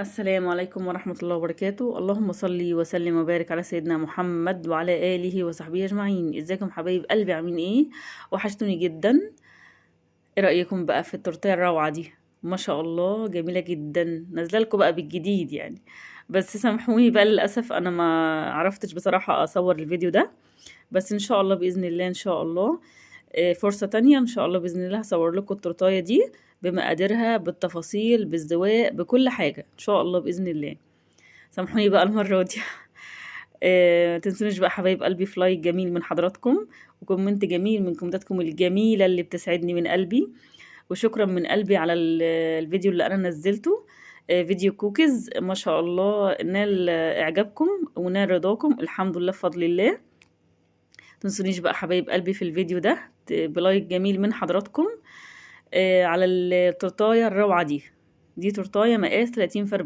السلام عليكم ورحمة الله وبركاته. اللهم صل وسلم وبارك على سيدنا محمد وعلى آله وصحبه أجمعين. ازيكم حبايب قلبي، عاملين ايه؟ وحشتوني جدا. ايه رأيكم بقى في التورتيه الروعة دي؟ ما شاء الله جميلة جدا، نازله لكم بقى بالجديد يعني. بس سامحوني بقى، للأسف أنا ما عرفتش بصراحة أصور الفيديو ده، بس إن شاء الله بإذن الله، إن شاء الله فرصة تانية إن شاء الله بإذن الله هصور لكم التورتاية دي بمقاديرها بالتفاصيل بالزواق بكل حاجة إن شاء الله بإذن الله. سامحوني بقى المرة دي. تنسونيش بقى حبايب قلبي في like جميل من حضراتكم، و comment جميل من كومنتاتكم الجميلة اللي بتسعدني من قلبي، وشكرا من قلبي على الفيديو اللي أنا نزلته، فيديو كوكيز ما شاء الله نال إعجابكم ونال رضاكم الحمد لله بفضل الله. تنسونيش بقى حبايب قلبي في الفيديو ده ب like جميل من حضراتكم، على التورتايه الروعة دي. دي تورتايه مقاس 30 في 40.